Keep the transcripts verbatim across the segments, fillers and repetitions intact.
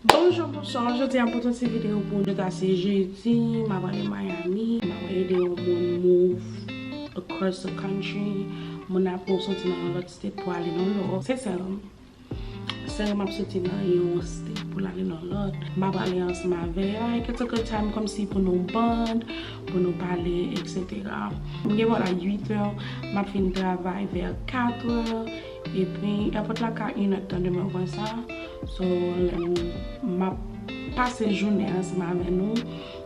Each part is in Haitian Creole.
Bonjou, bonswa. Jodi a m pote yon ti videyo pou nou. Jodi a se jedi, m ap ale Miami. M ap ede yon moun move across the country. Moun ap move soti nan yon lòt state pou ale nan yon lòt. Se sè m. Sè m ap soti nan yon state pou l ale nan lòt. M ap ale ansanm avè l. Like, it's a good time kòmsi pou nou bond, pou nou pale, et cetera. M gen vòl a uit è, m ap fin travay vè kat è. Epi, èpòt la ka inèdtan demen konsa. So, lè m, m ap pase jounen ansanm avè nou.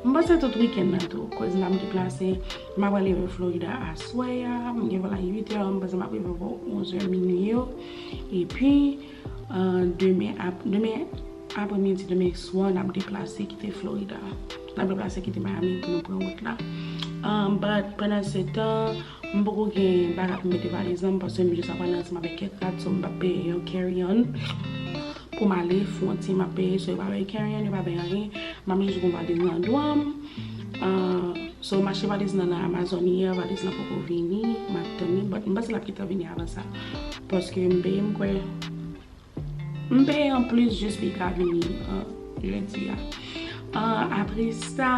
M panse tout wikenn nan tou, koz n ap deplase. M ap rive Florida aswè a. M gen vòl a uit è, m panse m ap rive bò onz è, minui yo. Epi, euh, demen ap-, demen apremidi, demen swa, n ap deplase kite Florida. N ap deplase kite Miami pou nou pran wout la. Um, but pandan se tan, m poko gen bagay pou m mete valiz lan, paske m jis ap pale ansanm avèk kèk rad, so m p ap peye yon carry-on pou m ale, fwonti m ap peye, so yo pa bay carry-on, yo pa bay anyen, m ap jis gen valiz nan dwa m. Uh, so m achte valiz lan nan Amazon yè, valiz lan poko vini, m ap tann li, but m panse l ap gentan vini avan sa, paske m peye, m kwè, M peye anplis jis pou l ka vini, euh, jodi a. Euh, apre sa,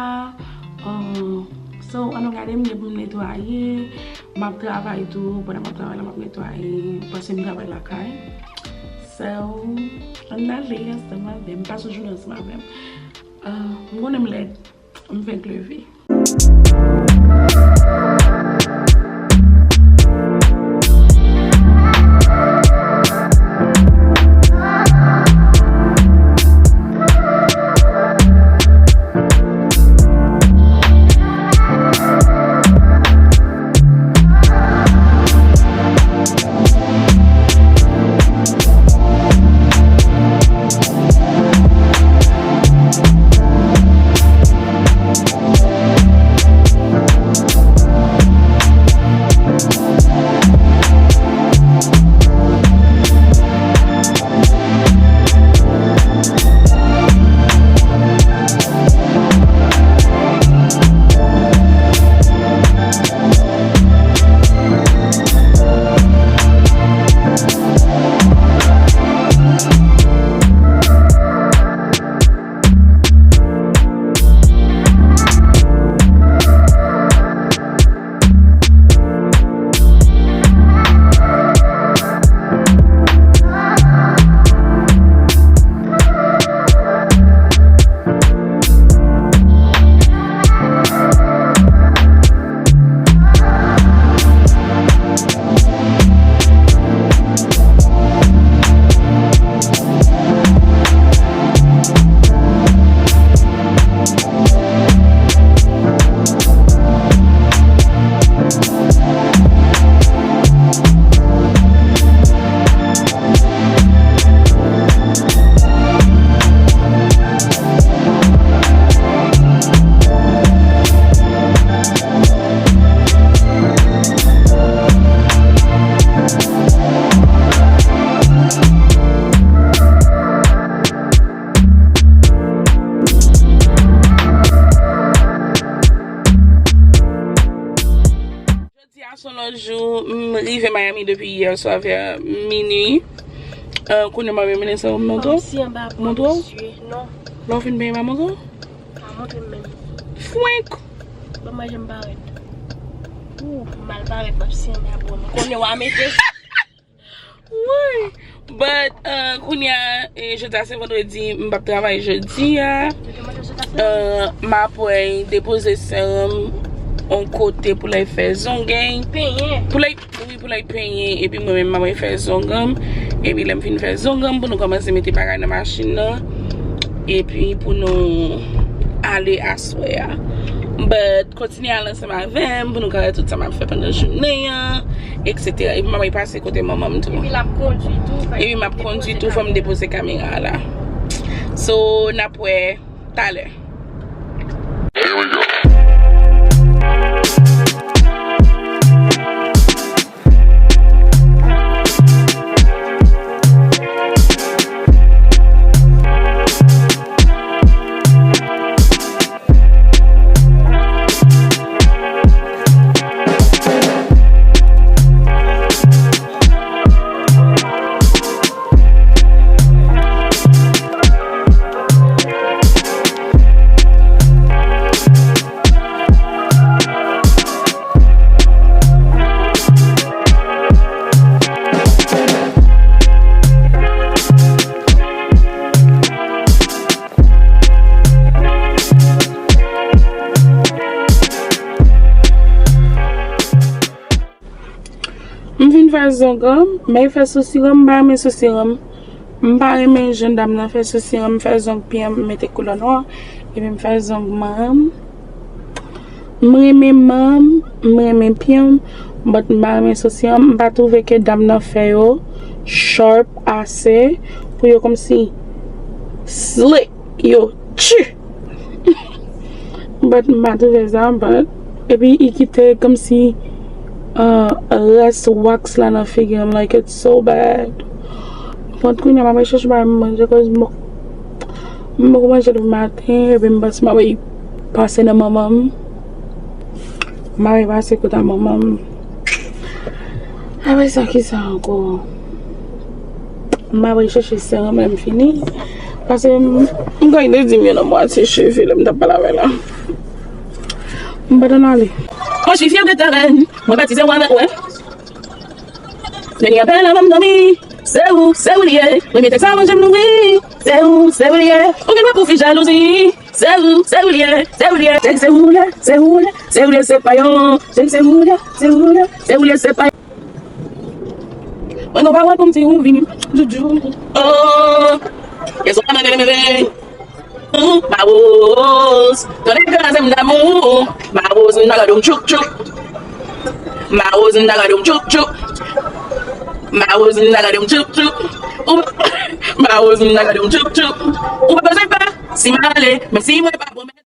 euh, so, ann nou gade, m gen pou m netwaye. M ap travay tou, pandan m ap travay la, m ap netwaye, paske m travay lakay. So, ann ale ansanm avè m, pase yon jounen ansanm avè m. Euh, m konnen m lèd. M fenk leve. Jodi a se yon lòt jou, m rive Miami depi yè swa vè minui. Euh, kounye a m ap mennen sa pou m montre w. Montre w? Non. Lè w fin benyen m ap montre w? Pa montre m menm. Fwenk! Ban m manje m parèt. Ou mal parèt, m ap siyen m ap bon. Kounye w a mete. Woy! But, euh, kounye a, eh, jodi a se vandredi, m p ap travay jodi a. Euh, m ap wè depoze sè m yon kote pou l al fè zong. Penyen. Pou l al, wi, pou l al penyen, epi mwen menm m ap al fè zong m. Epi lè m fin fè zong m, pou nou kòmanse mete bagay nan machin nan. Epi pou nou ale aswè a. But, kontinye al ansanm avè m pou nou ka wè tout sa m ap fè pandan jounen an, et cetera. Epi m ap pase kote manman m tou. Epi l ap kondui tou, fò l depoze kamera la. So, n ap wè talè. Fè zong an, men fè sou siranm, m pa renmen sou siranm. M pa renmen jan dam nan fè sou siranm, m fè zong pye an, m mete koulè nwa, epi m fè zong manman m. M renmen manman m, m renmen pye m, but m pa renmen sou siranm, m pa twouve ke dam nan fè yo sharp ase pou yo kòmsi slick, yo tchi. But m pa twouve sa, but epi i kite kòmsi uh, rès wax la nan figi m, like, it's so bad. But kounye a m ap chèche bagay m manje, cause m m poko manje depi maten, epi m panse m ap pase nan manman m. M ap pase kòt a manman m. Apre sa, ki sa ankò? M ap chèche sè an, men m fini. Pase m, m gen de di m yo nan mwatye cheve lè m t ap pale avè l la. M pa t ann ale. Mwen je suis fière de ta reine. Mwen batize w avèk wè. Nèg apèl avan m dòmi. Se ou, se ou li ye. Premye tèks avan je m louvri. Se ou, se ou li ye. Ou gen dwa pou fi jalouzi. Se ou, se ou li ye. Se ou li ye. Tèks se ou li ye. Se ou li ye. Se ou li ye, se pa yon. Tèks se ou li ye. Se ou li ye. Se ou li ye, se pa yon. Mwen gon pawòl pou m di ou vini. Joujou. Oh. Yes, ou pa mwen vini, vini. Mawoz, tande kraze m damou. Mawoz, m ta gade w tchouk tchouk. Mawoz, m ta gade w tchouk tchouk. Mawoz, m ta gade w tchouk tchouk. Ou pa, Mawoz, m ta gade w tchouk tchouk. Ou pa bezwen pè si m ale, men si mwen pa pwomèt.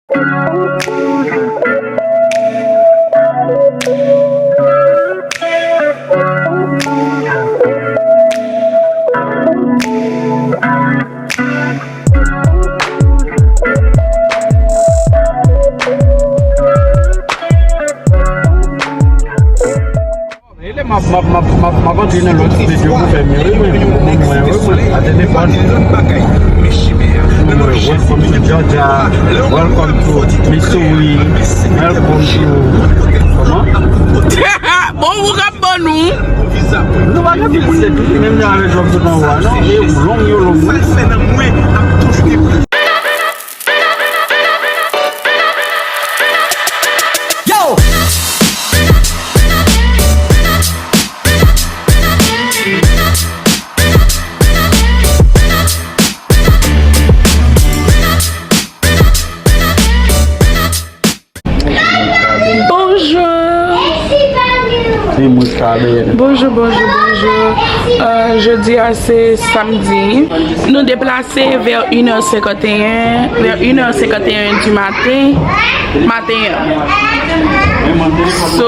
Ele m ap, m ap, m ap, m ap, m ap antre nan lòt videyo pou fè mwen ri, mwen, mwen, mwen, mwen, a telefòn. Mwen, welcome to Georgia, welcome to Missouri, welcome to, kòman? Bon, ou k ap ban nou. Nou pa gen pil pou se tout, menm jan avèk lòt tout anwa, non? E long, yo long. Yo! Bonjou. Li mouch kabann. Bonjou, bonjou, bonjou. Euh, jodi a se samdi. Nou deplase vè inè senkannteyen, vè inè senkannteyen di maten, maten an. So,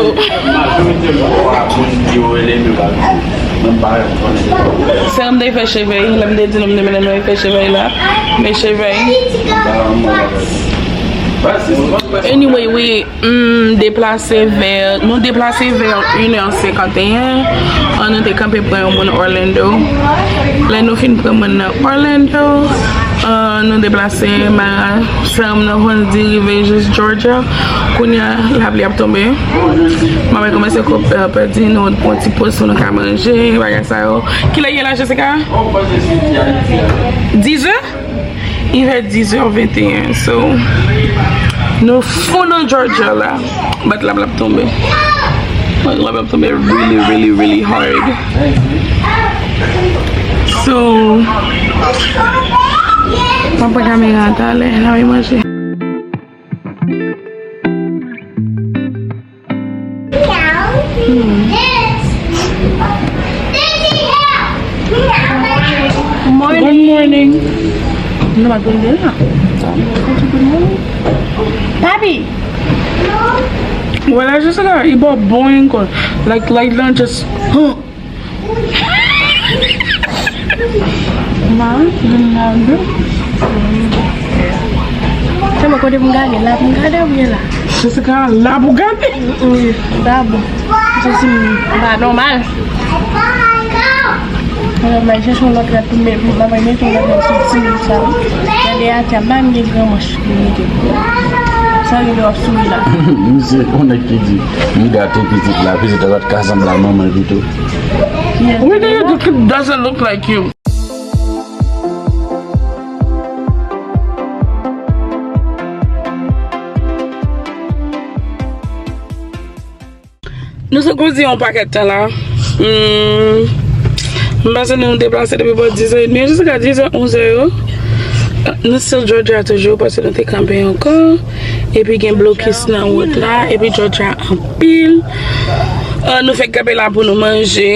sè m te fè cheve, lè m te di nou m te mennen nou fè cheve la, men cheve. Anyway, wi. M deplase vè, nou deplase vè inè senkannteyen. An, nou te kanpe pran yon moun Orlando. Lè nou fin pran moun nan Orlando, an, nou deplase, ma, sè m nan kondi rive jis Georgia. Kounye a, lapli ap tonbe. Manman kòmanse ko-, eh, pèdi, nou pran ti poz pou nou ka manje, bagay sa yo. Kilè ye la, Jessica? Dizè? Il est dix heures vingt et un, so nou fou nan Georgia la. But lapli ap tonbe. Lapli ap tonbe really, really, really hard. So, mwen pran kamera a talè, n a manje. Good morning. Papi. Wè la, jis la, li ba w bon ankò. Like, like, lan just, huh. Mari, vin la de. Se mwen kote pou m gade, la pou m gade oubyen la? Jessica, la pou gade? Mm, mm, pa bon. Se si m pa nòmal. Mwen al chèche yon lòt rad pou m met, pou m al mete yon lòt rad sou ti moun sa. Gade atè a, m pa menm gen gran manch pou m mete. Sa rive w ap souri la. Misye, yon nèg ki di, m gate pitit la, pitit la pa t ka sanble a manman l pito. Yes. Why do you think it doesn't look like you? Nou sot kondi yon pakèt tan la. Hmm, m panse nou deplase depi bò dizè edmi, jiska dizè, onzè yo. Nou still Georgia toujou, paske nou te kanpe ankò. Epi gen blokis nan wout la, epi Georgia anpil. Ah, nou fèk kanpe la pou nou manje.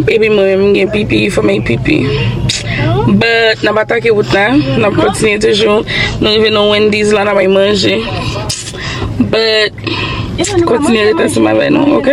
Epi mwen menm, m gen pipi, fò m al pipi. But, n ap atake wout la, n ap kontinye toujou. Nou rive nan Wendy's la, n ap al manje. But, kontinye rete ansanm avè nou, ok?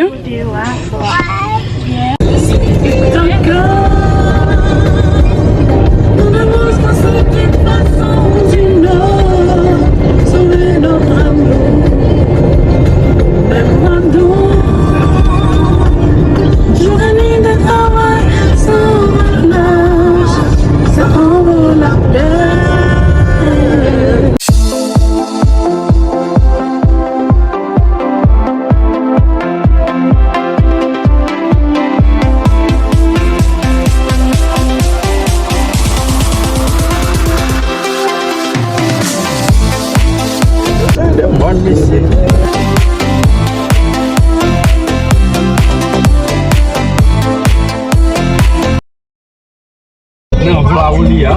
Nan vla ou li a.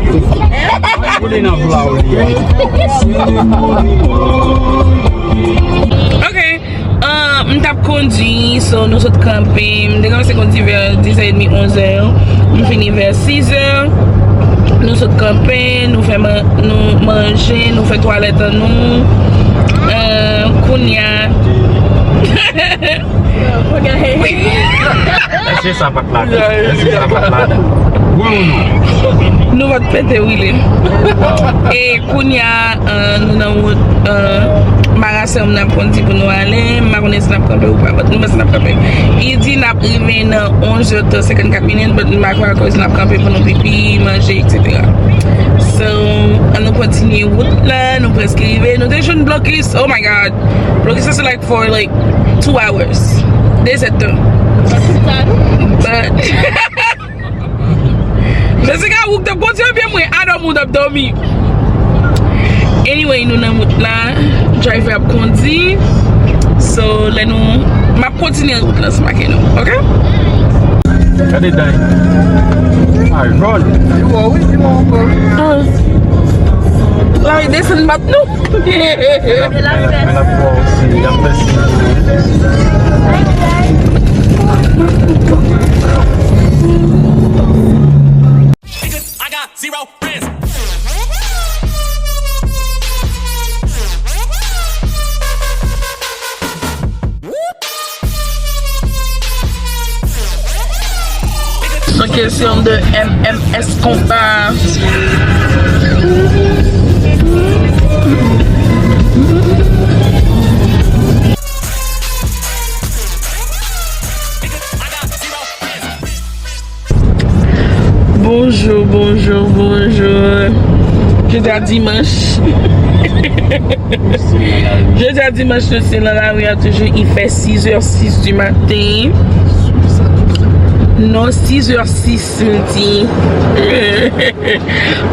Ou li nan vla ou li a. Ok, ah, m t ap kondui, so nou sot kanpe. M te kòmanse kondui vè dizè edmi, onzè. M fini vè sizè. Nou sot kanpe, nou fè man-, nou manje, nou fè twalèt an nou. Ah, kounya. Èske sa pa t ladan? Èske sa pa t ladan? Wi ou non? Nou pa t pete wile. E kounya, ah, nou nan wout, ah, Marasèm n ap kondi pou nou ale. M pa konnen si n ap kanpe ou pa, but nou panse n ap kanpe. Li di n ap rive nan onzè tan senkannkat minit, but m pa kwè akoz n ap kanpe pou nou pipi, manje, et cetera. So, ann nou kontinye wout la, nou prèske rive. Nou te jwenn blokis, oh my God. Blokis la se like for like two hours. Dezèdtan. But, Jessica, ou te kondui ebyen mwen, Adam ou t ap dòmi. Anyway, nou nan wout la, driver ap kondui. So, lè nou, m ap kontinye wout la ansanm ak nou, ok? Gade day. Ay, run. Li wè w wi, li wè w ankò wi. Ah. La, li desann bat nou. Men l ap, men l ap, men l ap fè osi, l ap fè si. Niggas, I got zero friends. Son kesyon de M M S konpa. Bonjou, bonjou, bonjou. Jodi a dimanch. Jodi a dimanch, nou se nan lari a toujou. Il fait six heures six du matin. Non, six heures six, m di.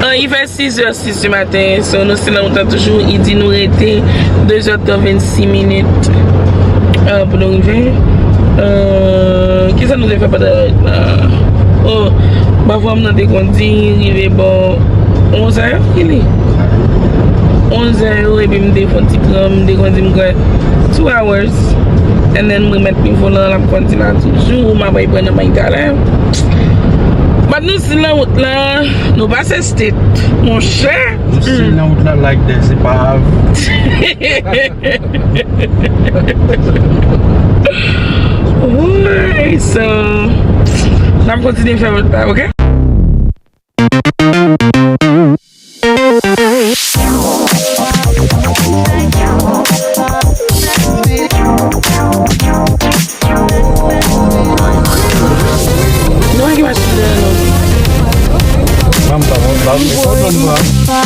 Ah, il fait six heures six du matin. So, nou se nan wout la toujou. Li di nou rete dezèdtan vennsis minit, ah, pou nou rive. Ah, kisa nou te fè pandan, ah, oh, pafwa m nan te kondi, rive bò onzè, ki li? Onzè yo, epi m te fè yon ti pran, m te kondi m kwè two hours. And then m remèt li volan, l ap kondi la toujou, m ap al pran nan may talè. But nou still nan wout la, nou pase state, monchè. Nou still nan wout la like that, se pa. Woy, so, n ap kontinye fè wout la, ok? Nou pa gen machin nan, non. Ban m sa, ban m sa.